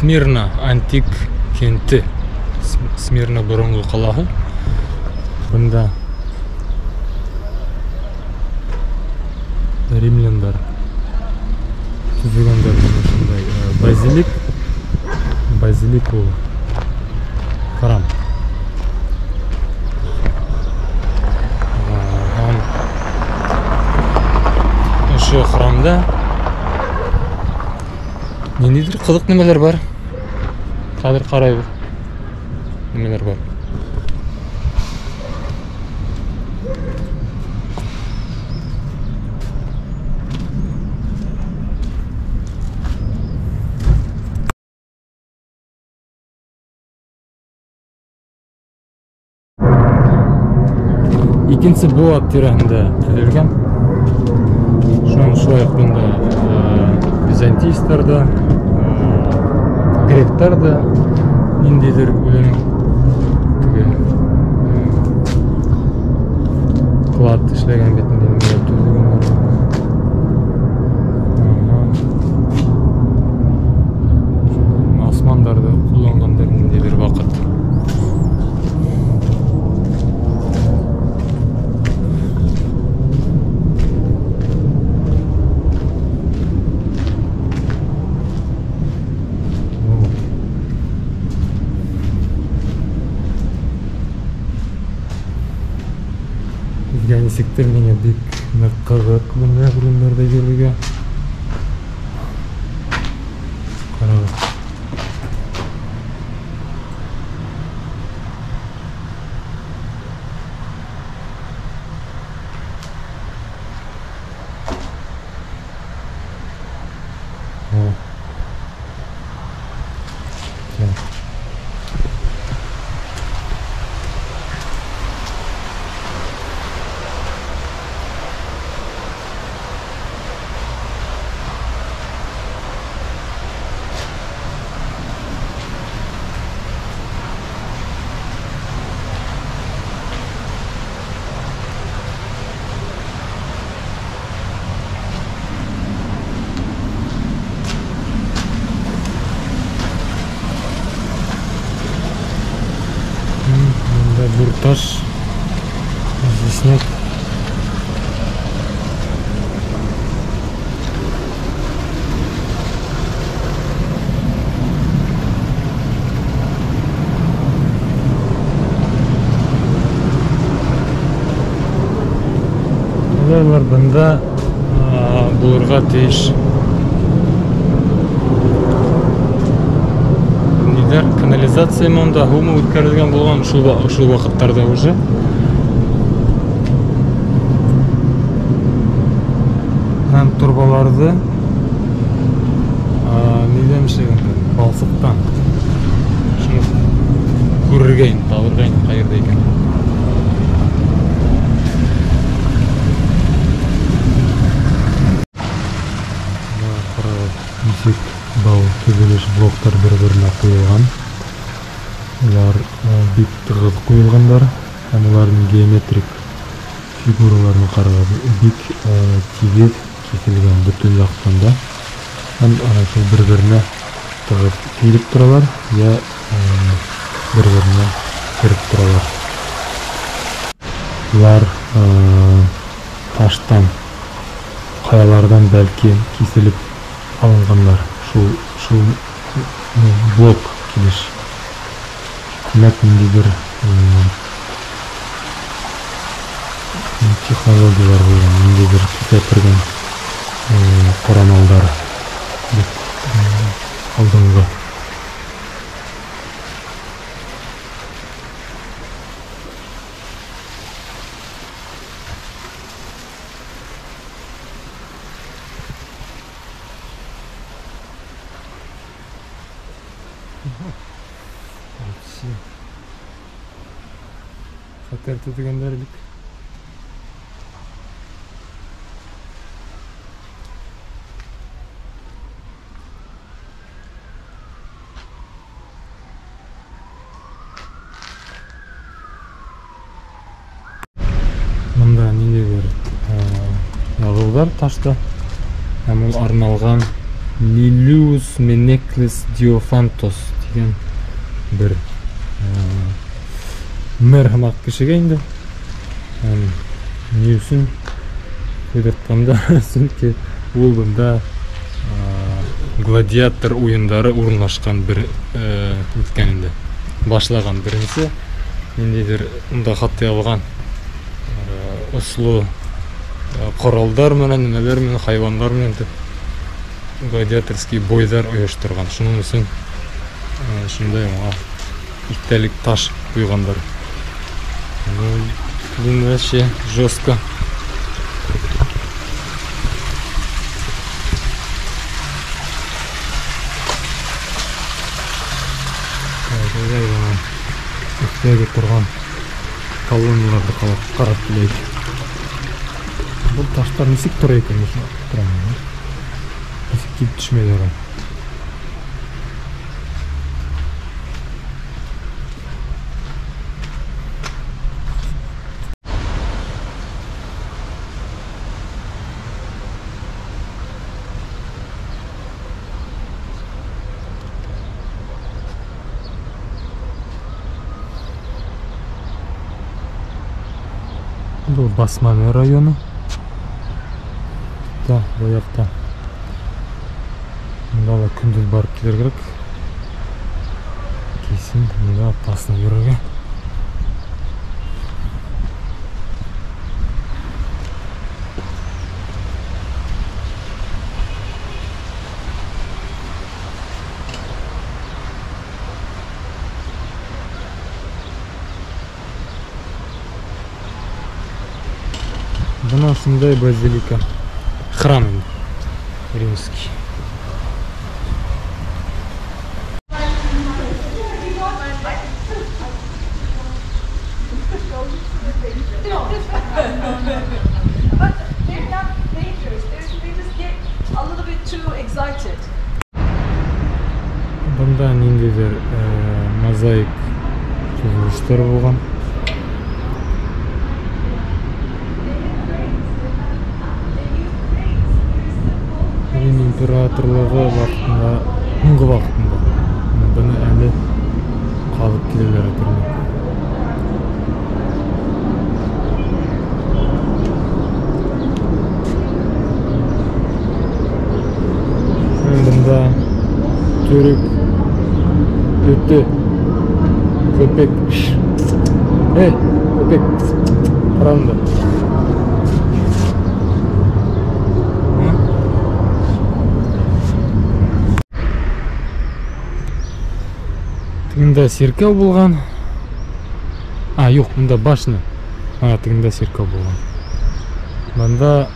Смирна антик кенте. Смирна боронғо ҡалаһы. Бында римляндар төҙөгәндәр шундай базилик. Базилик ул храм. Һәм ошо храмда ниндәйҙер ҡыҙыҡ нәмәләр бар. Хәҙер ҡарайбыҙ. Нәмәләр бар. Икенсе быуат тирәһендә төҙөлгән. Шунан шулай уҡ бында византийстар да, гректар да ниндәйҙер үҙенең теге клад эшләгән бит инде, ниндәйҙер төҙөгәндәр. Османдарҙы ҡулланғандар ниндәйҙер ваҡыт. Нисектер миңә бик ныҡ ҡыҙыҡ бындай урындарҙа йөрөргә. Ҡарағыҙ. Бурташ, известняк. Улар бында булырға тейеш. Ниҙәр, канализация монда һыумы үткәрелгән булған шул ваҡыттарҙа уже. Һәм торбаларҙы ниҙән эшләгәндәр? Балсыҡтан. Шуны күрергә инде, табырға инде ҡайҙа икән. Нисек был төҙөлөш блоктар бер-беренә ҡуйылған. Улар бик тығыҙ ҡуйылғандар һәм уларҙың геометрик фигураларын ҡарағыҙ, бик тигеҙ киҫелгән бөтөн яҡтан да. Һәм ана шул бер-беренә тығыҙ килеп торалар, йә бер-беренә кереп торалар. Улар таштан, ҡаяларҙан бәлки киҫелеп алынғандар. Шул блок килеш. Тимәк, ниндәйҙер технологиялар булған, ниндәйҙер киҫә торған ҡорамалдар бик алдынғы. Хәтәр төҙөгәндәр элек. Бында ниндәйҙер яҙыуҙар ташта, һәм ул арналған Лилиус Менеклес Диофантос тигән бер мэр һымаҡ кешегә инде. Ни өсөн ҡуйҙыртҡанда? Сөнки ул бында гладиатор уйындары урынлашҡан бер үткән инде. Башлаған беренсе ниндәйҙер унда хатта яҙылған осло ҡоралдар менән, нимәләр менән, хайуандар менән тип гладиаторский бойҙар ойошторған. Шуның өсөн шундай уға иҫтәлек таш ҡуйғандар. Блин, вообще жестко. Өҫтәге торған колонналарҙы ҡарап киләйек. Был таштар нисек тора икән? Нисек килеп төшмәй тора? Был Басманы районы. Да, был яҡта. Мында ла көндөҙ барып килер кәрәк. Кисен мында опасно йөрөргә. Бына шундай базилика. Храм римский. But they're not dangerous. They just get a little bit too excited. Бында ниндәйҙер мозаик төҙөлөштәр булған. Рим императорлығы ваҡытында, һуңғы ваҡытында быны әле ҡалып киләләр әкренләп. Бында төрөк өтө көпек. Эй, көпек, ҡараңды. Тегендә сиркәү булған. А, юҡ, бында башня. А, тегендә сиркәү булған. Бында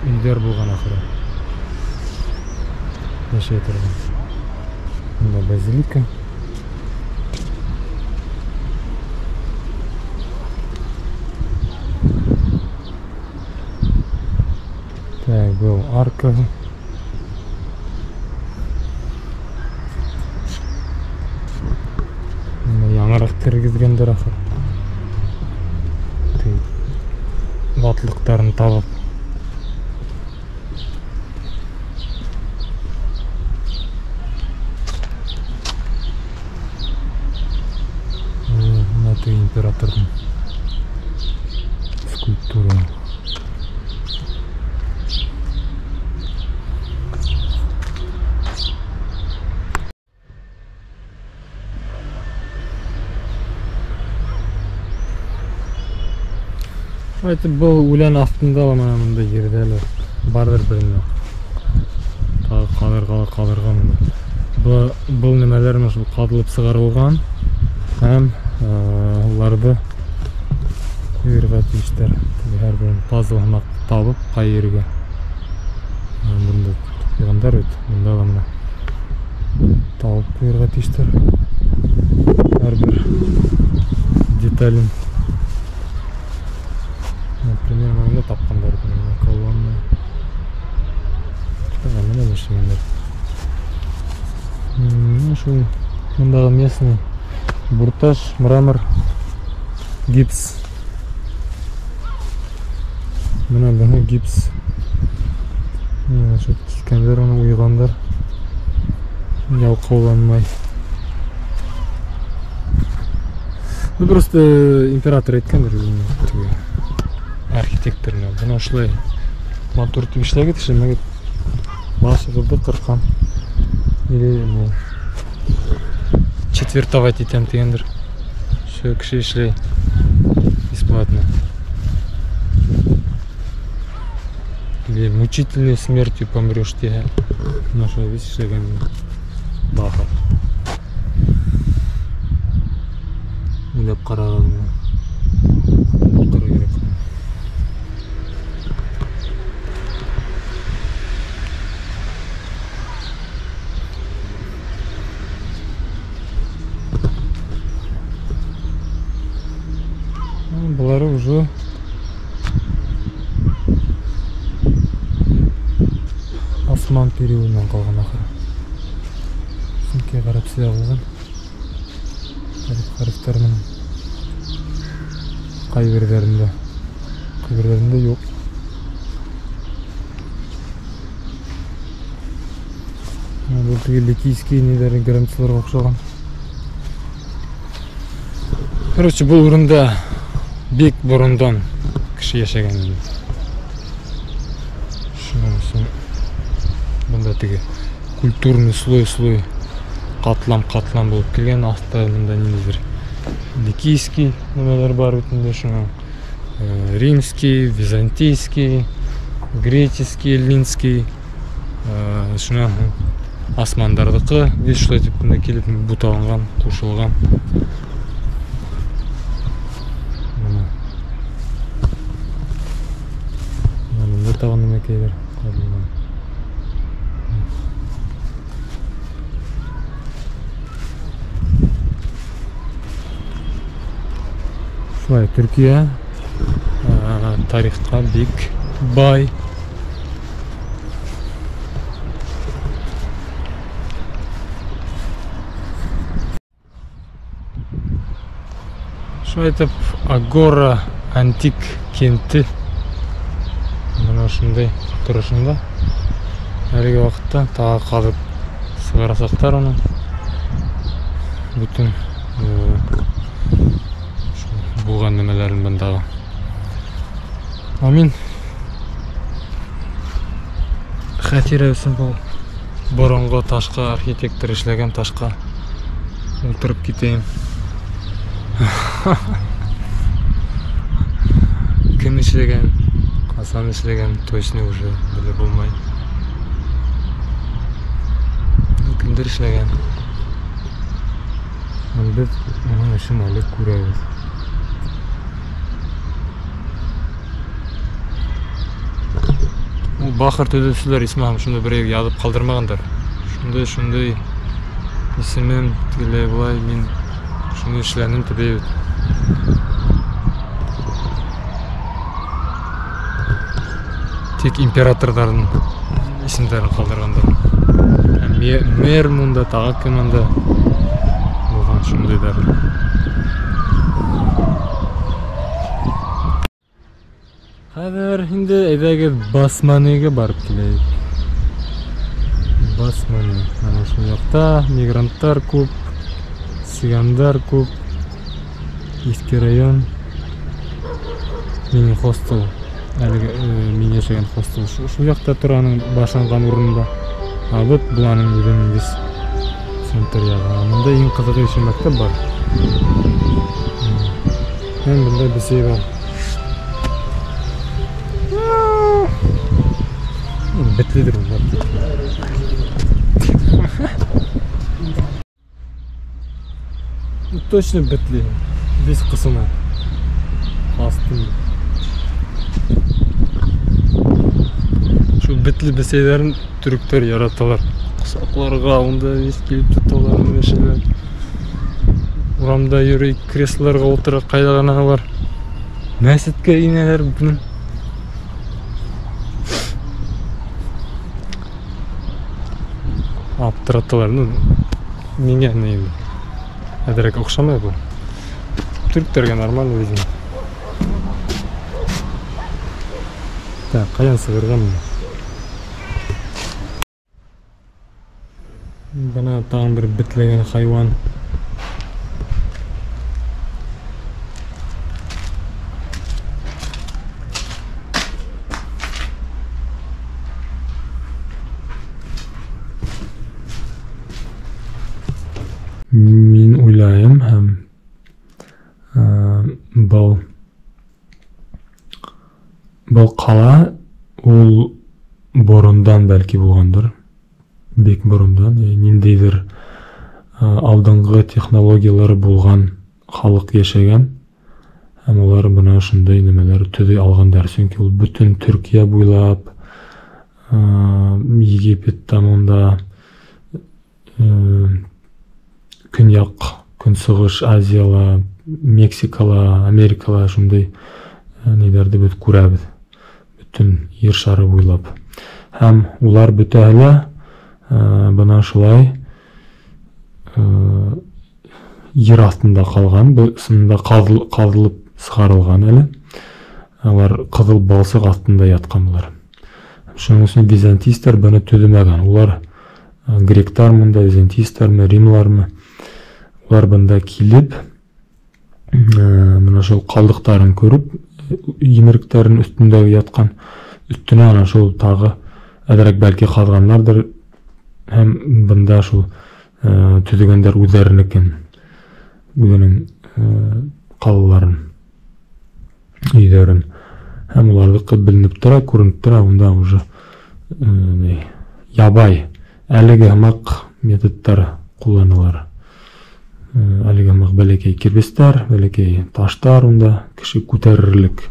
өйҙәр булған ахыры. Йәшәй торған. Бында базилика. Так, был арка. Яңыраҡ тергеҙгәндәр ахыр. Ватлыҡтарын табып. Бына теге императорҙың скульптура. Әйтеп, был үлән аҫтында ла мына бындай ерҙә лә барҙыр бер нимә. Тағы ҡалырға ла ҡалырға мында. Был нәмәләр менән шул ҡаҙылып сығарылған һәм уларҙы ҡуйырға тейештәр. Һәр берен пазл һымаҡ табып ҡай ергә. Бында ҡуйғандар бит, бында ла мына табып ҡуйырға тейештәр. Һәр бер детален. Например, мында тапҡандар бына колонна. Мына эшләгәндәр. Шул мындағы местный бурташ, мрамор, гипс. Мына быны гипс. Шул киҫкәндәр уны, уйғандар. Ялҡауланмай. Ну, просто император әйткәндер теге архитекторына. Бына ошолай матур итеп эшләгеҙ, эшләмәгеҙ башығыҙҙы ҡырҡам. Или не четвертовать итәм тигәндер. Шул кеше эшләй бесплатно. Или мучительной смертью помрешь тиһә. Бына шулай бит эшләгән бахыр. Уйлап ҡарағыҙ. Уҡырға кәрәк. Былары уже Осман периодынан ҡалған ахыры. Сөнки ғәрәп яҙылған. Ғәрәп хәрефтәр менән. Ҡайберҙәрендә юҡ. Был теге ликийский ниҙәр гранцыларға оҡшаған. Короче, был урында бик борондан кеше йәшәгән инде. Шуның өсөн бында теге культурный слой-слой ҡатлам-ҡатлам булып килгән. Аҫта бында ниндәйҙер ликийский нәмәләр бар бит инде, шуның римский, византийский, греческий, эллинский, шунан һуң османдарҙыҡы бит шулай итеп бында килеп буталынған, ҡушылған. Бына бында тағы нәмәкәйҙәр ҡаҙылған. Шулай, Төркиә тарихҡа бик бай. Шулай итеп, Агора антик кенте бына ошондай торошонда. Әлеге ваҡытта тағы ҡаҙып сығарасаҡтар уны. Бөтөн булған нәмәләрен бындағы. Ә мин хәтирә өсөн был боронғо ташҡа, архитектор эшләгән ташҡа ултырып китәйем. Кем эшләгән, ҡасан эшләгән, точно уже белеп булмай. Кемдер эшләгән. Беҙ уның эшен әле күрәбеҙ. Ул бахыр төҙөүселәр исмаһам шунда берәй яҙып ҡалдырмағандар. Шундай исемем тегеләй былай, мин шуны эшләнем тип әйбит. Тик императорҙарҙың исемдәрен ҡалдырғандар. Мэр мында, тағы кем анда булған шундайҙар. Хәҙер инде әйҙәгеҙ Басманеге барып киләйек. Басмане. Ана шул яҡта мигранттар күп, цыгандар күп. Иҫке район. Минең хостел, әлеге мин йәшәгән хостел шул яҡта тора, аның башланған урынында. Ә бит был аның үҙенең бис центр яғы. Бында иң ҡыҙығы еще мәктәп бар. Һәм бында бесәй бар. Бетледер ул, бар. Точно бетле. Весь ҡысына. Астын. Шул бетле бесәйҙәрен төрөктәр яраталар. Ҡосаҡларға унда весь килеп тоталар, нәшәләр. Урамда йөрөй, креслоларға ултыра, ҡайҙа ғына алар. Мәсеткә инәләр бының. Аптыраталар. Ну, миңә ни инде. Әҙерәк оҡшамай был. Төрктәргә нормально, видимо. Так, ҡайҙан сығырға миңә? Бына тағын бер бетләгән хайуан. Мин уйлайым, һәм был ҡала ул борондан бәлки булғандыр, бик борондан, ниндәйҙер алдынғы технологиялары булған халыҡ йәшәгән, һәм улар бына ошондай нәмәләр төҙөй алғандар, сөнки ул бөтөн Төркиә буйлап, Египетта монда, көньяҡ, көнсығыш Азияла, Мексикала, Америкала шундай ниҙәрҙе беҙ күрәбеҙ, бөтөн ер шары буйлап. Һәм улар бөтәһе лә бына шулай ер аҫтында ҡалған, был ысынында ҡаҙылып сығарылған әле. Улар ҡыҙыл балсыҡ аҫтында ятҡан булар. Шуның өсөн византистар быны төҙөмәгән. Улар гректар мында, византистармы, римлармы, улар бында килеп, бына шул ҡалдыҡтарын күреп, емеректәрен өҫтөндә ятҡан, өҫтөнә ана шул тағы әҙерәк бәлки ҡаҙғандарҙыр, һәм бында шул төҙөгәндәр үҙҙәренекен, үҙенең ҡалаларын, өйҙәрен. Һәм уларҙыҡы беленеп тора, күренеп тора, унда уже ябай әлеге һымаҡ методтар ҡулланалар. Әлеге һымаҡ бәләкәй кирбестәр, бәләкәй таштар унда кеше күтәрерлек.